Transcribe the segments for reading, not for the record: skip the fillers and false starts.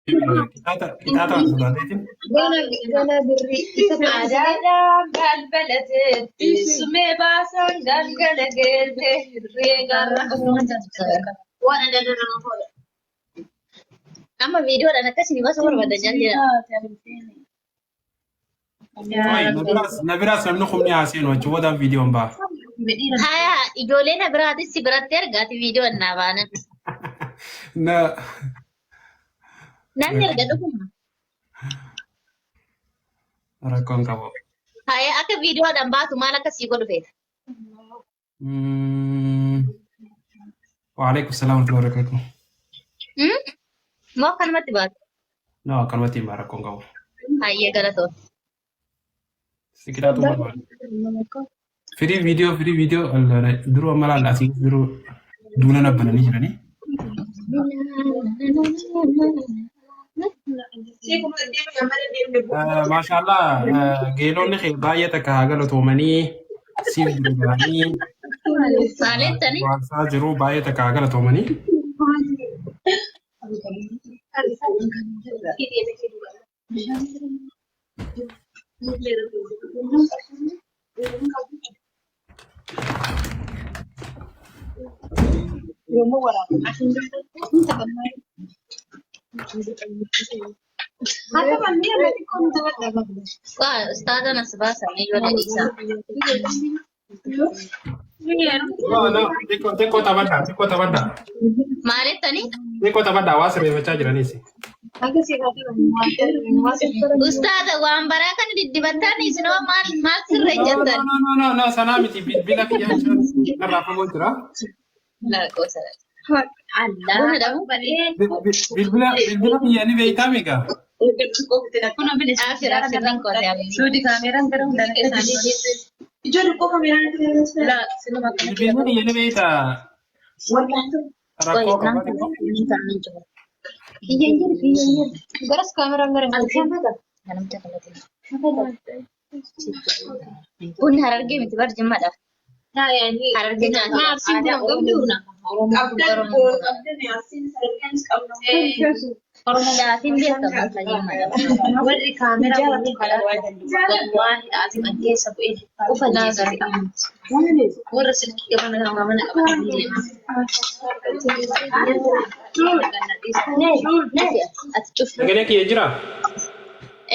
Qixaaxa sodaateetiin. Gana gana birrii isa Adaadhaan balbalateetti sumee baasaan galgala geesse hirree garra. Waan adda addaa nama fuudha. Amma viidiyoodhaan akkasii basa barbaadan jaalladha. Oi, na biraas namni kumni haa seenu achi boodaan viidiyoon ba'a. Haya, ijoollee na biraatis si biratti ergaati viidiyoon naa baanan. Na Namni erga dhuguma. Rakkoon qabu. Haya, akka viidiyoodhaan baatu maal akka sii godhu feeta? Waalaikum salaam warahmatullahi wabarakatuh. Hmm? Moo akkanumatti baatu? No, akkanumatti hin rakkoon qabu. Hayyee, galatoon. Si qixaaxuu barbaada. Firii viidiyoo, firii viidiyoo duruu amma laalla asii duruu duula nabbananii jiranii. Maashaallah, geelonni kee baay'ee takka haa galatoomanii siif jiru jiranii Maalettani? waansaa jiru baay'ee takka haa galatoomanii. Waa ustaaza nas baasanii ijoollee dhiisaa. No, no, xiqqoo xiqqoo taphadhaa, xiqqoo taphadhaa. Maalettani? Xiqqoo taphadhaa, waa sirreeffachaa jiraniis. Ustaaza, waan baraa kana diddibattaan isinoo maal maal sirra No, no, jettan? no, no, no, no, sanaa miti, bilbila kiyya narraa fagoo jira. Lakkoofsa. Buna dhabu? Bilbila kiyya ni beektaa meeqa? Abshir, abshir, nan qote abshir. Suudi kaameeraan gara hundaan Bilbilli kiyya ni beektaa rakkoo qaba xiqqoo. Garas kaameraan gara Bunni Harargee miti bar, Jimmadha. Harargee nyaata. Arsiin buna qabdu. Nyaatiin beekamu kan Jimmadha. Warri kaameraa waliin karaa wallaahi ati man keessa bu'ee ufa jeesise. Warra silkii qaban nama mana qabatanii deeman. Ati cufi. Sagalee kiyya jira?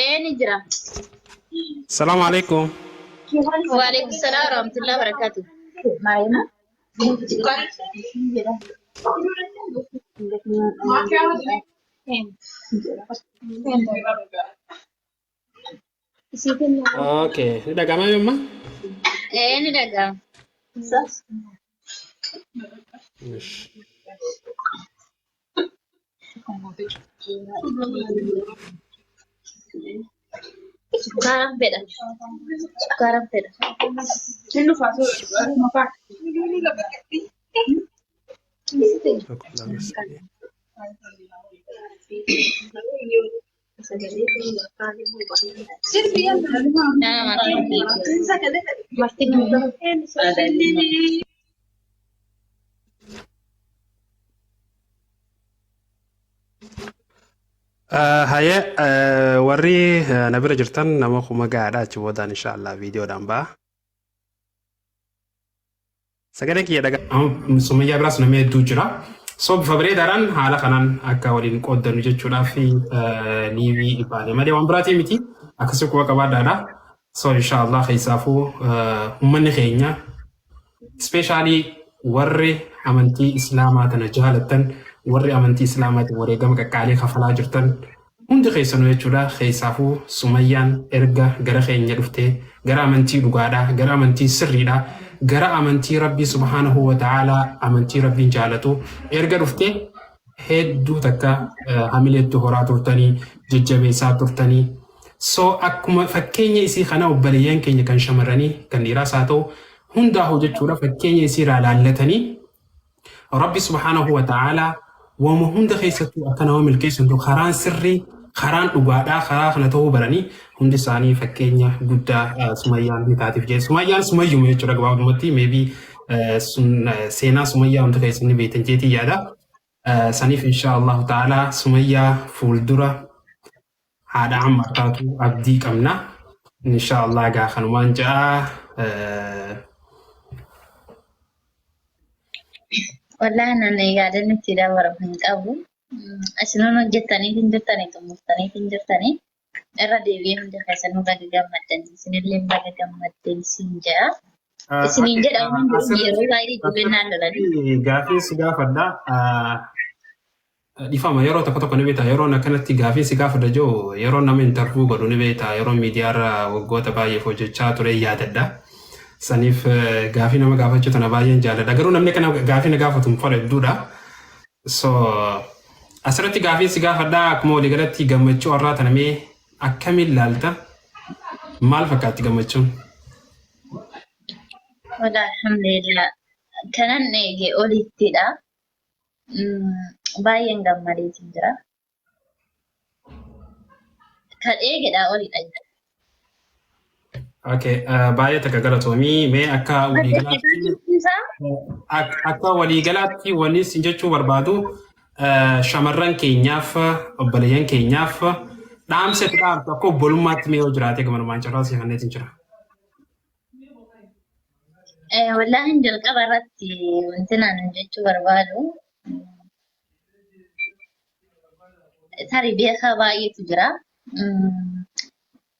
Ee, ni jira. Salaamu alaikum. Waalaikum salaam warahmatullahi wabarakatuh. Okay, ni dhaga'amaa yoomma? Ee, ni dhaga'ama. Ish. Sukkaaran fedha. Sukkaaran fedha. Tokko, lama, sadii. Nama. Haye, warri na bira jirtan nama 1000 gahaadha, achi boodaan inshaallah viidiyoodhaan ba'a. Sagaleen kiyya dhagaa. Sumayyaa biraas namni hedduu jira. So bifa bareedaadhaan haala kanaan akka waliin qooddannu jechuudhaaf live baane malee waan biraatii miti. Akkasii quba qabaadhaadha. So inshaallah keessaafuu uummanni keenya, especially warri amantii Islaamaa tana jaalattan, warri amantii Islaamaatiin wareegama qaqqaalii kafalaa jirtan hundi keessanuu jechuudha, keessaafuu Sumayyaan erga gara keenya dhuftee gara amantii dhugaadhaa, gara amantii sirriidhaa, gara amantii Rabbii subhaanahu wa ta'aalaa, amantii Rabbiin jaalatu erga dhuftee hedduu takka hamileetti horaa turtanii, jajjabeessaa turtanii. So akkuma fakkeenya isii kana obboleeyyan keenya kan shamarranii, kan dhiiraas haa ta'u, hundaa jechuudha, fakkeenya isii irraa laallatanii Rabbi subhaanahu wa ta'aalaa waama hunda keessattuu akka nama milkeessu karaan sirrii, karaan dhugaadhaa karaa kana ta'uu baranii hundi isaanii fakkeenya guddaa Sumayyaan ni taatiif jedhe. Sumayyaan Sumayyuma jechuudha gabaabumatti, maybe seenaa Sumayyaa hunda keessan ni beektan jeetii yaada. Saniif insha Allahu ta'ala Sumayyaa fuuldura haadha amma taatu abdii qabna. Insha Allah gaa kanumaan ja'a. Wallaahi nan yaadan itti dabalu hin qabu. Isinuun hojjettanii hin jirtanii, xumurtanii hin jirtanii, irra deebi'ee hunda keessanuu baga gammaddan, isinillee baga gammaddan siin jedha. Isiniin jedha, waan jiruuf yeroo baay'ee ijoolleen naan lolanii. Gaafii si gaafadha. Dhifama, yeroo tokko tokko ni beekta, yeroon akkanatti gaafii si gaafadha jiru, yeroo nama interview godhu ni beekta, yeroo miidiyaarra waggoota baay'eef hojjechaa ture yaadadha. Saniif gaafii nama gaafachuu tana baay'een jaalladha. Garuu namni kana gaafii na gaafatu hin fedhu hedduudha. So asirratti gaafii si gaafadha, akkuma waliigalatti gammachuu har'aa tana mee akkamiin laalta? Maal fakkaatti gammachuun? Wala alhamdulillah, kanan eege olittidha. Baay'een gammadeetiin jira. Kan eegedha olidha. Okay, baay'ee takka galatoomii. Mee akka waliigalaatti akka waliigalaatti wanni isin jechuu barbaadu, shamarran keenyaaf, obboleeyyan keenyaaf dhaamsa itti dhaamtu akka obbolummaatti mee yoo jiraate, gamanumaan carraa si kanneetiin jira. Wallaahi jalqaba irratti wanti naan jechuu barbaadu, tarii beekaa baay'eetu jira.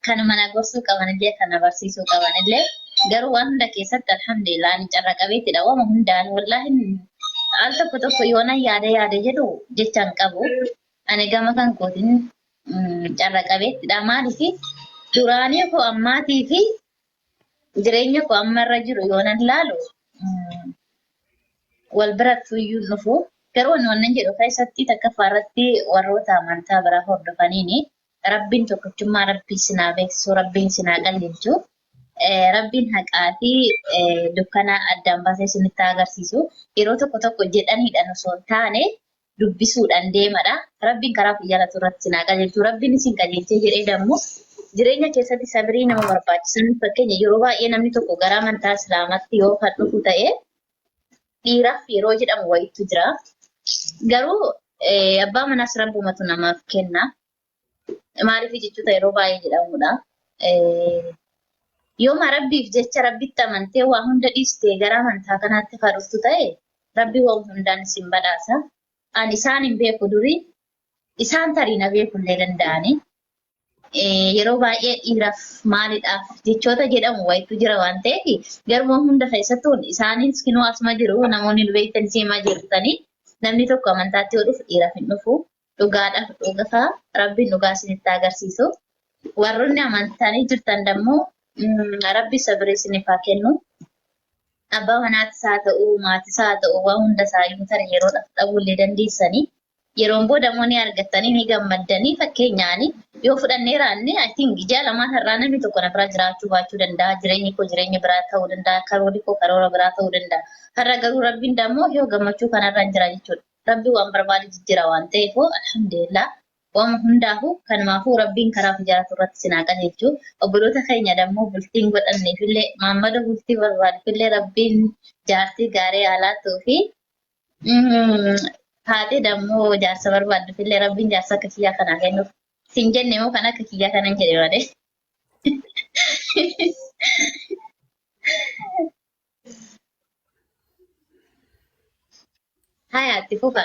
Kan mana gorsuu qaban illee, kan barsiisuu qaban illee, garuu waan hunda keessatti alhamdulillah ani carra qabeettidha. Waan hundaan wallaahi al tokko tokko yoona yaada yaada jedhu jecha hin qabu. Ani gama kan kootiin carra qabeettidha. Maaliif duraanii koo ammaatii fi jireenya koo ammarra jiru yoonan laalu wal biratti iyyuu dhufu. Garuu ani wannan jedhu keessatti takkaffaa irratti warroota amantaa biraa hordofaniini Rabbiin tokkichummaa Rabbii sinaa beeksisu, Rabbiin sinaa qajeelchu, Rabbiin haqaa fi dukkana addaan baasee isinitti agarsiisu. Yeroo tokko tokko jedhaniidhaan osoo hin taane dubbisuudhaan deemadha. Rabbiin karaa jaalatu irratti sinaa qajeelchu. Rabbiin isin qajeelchee jedhee dammoo jireenya keessatti sabirii nama barbaachisan, fakkeenya yeroo baay'ee namni tokko gara amantaa Islaamaatti yoo kan dhufu ta'e, dhiiraaf yeroo jedhamu wayitu jira. Garuu abbaa manaas rabbumatu namaaf kenna. Maaliif jechoota yeroo baay'ee jedhamudha. Yooma Rabbiif jecha Rabbitti amantee waa hunda dhiistee gara amantaa kanaatti kan dhuftu ta'e, Rabbi waan hundaan isin badhaasa. Ani isaan hin beeku durii, isaan tarii na beekullee danda'ani. Yeroo baay'ee dhiiraaf maaliidhaaf jechoota jedhamu wayitu jira waan ta'eef, garuu hunda keessattuu isaanis kinoo asuma jiru, namoonni nu beektan seemaa jirtanii, namni tokko amantaatti yoo dhufu dhiiraaf hin dhufu, dhugaadhaaf dhugaa. Rabbiin dhugaa isinitti agarsiisu. Warroonni amantanii jirtan dammoo Rabbi sabrii isiniif haa kennu. Abbaa manaatis haa ta'u, maatis haa ta'u, waan hunda isaayyuu tarii yeroodhaaf dhabuu illee dandeessanii. Yeroon booda immoo ni argattanii ni gammaddanii. Fakkeenyaani yoo fudhannee raanne, I think ji'a lamaan har'aa namni tokko na bira jiraachuu baachuu danda'a. Jireenyi koo jireenya biraa ta'uu danda'a. Karoorri koo karoora biraa ta'uu danda'a. Har'a garuu Rabbiin dammoo yoo gammachuu kanarra jira jechuudha. Rabbi waan barbaade jijjiira waan ta'eef, alhamdulillah. Waan hundaafuu kanumaafuu Rabbiin karaa jaalatu irratti sinaa qajeelchu. Obboloota keenya dammoo bultiin godhanneefillee, maammada bultii barbaaduufillee, Rabbiin jaartii gaarii haalaatuu fi haati dammoo jaarsa barbaadduufillee Rabbiin jaarsa akka kiyyaa kanaa kennuuf. Sin jenne immoo kan akka kiyyaa kanan jedhe malee. Hayaatti fufa.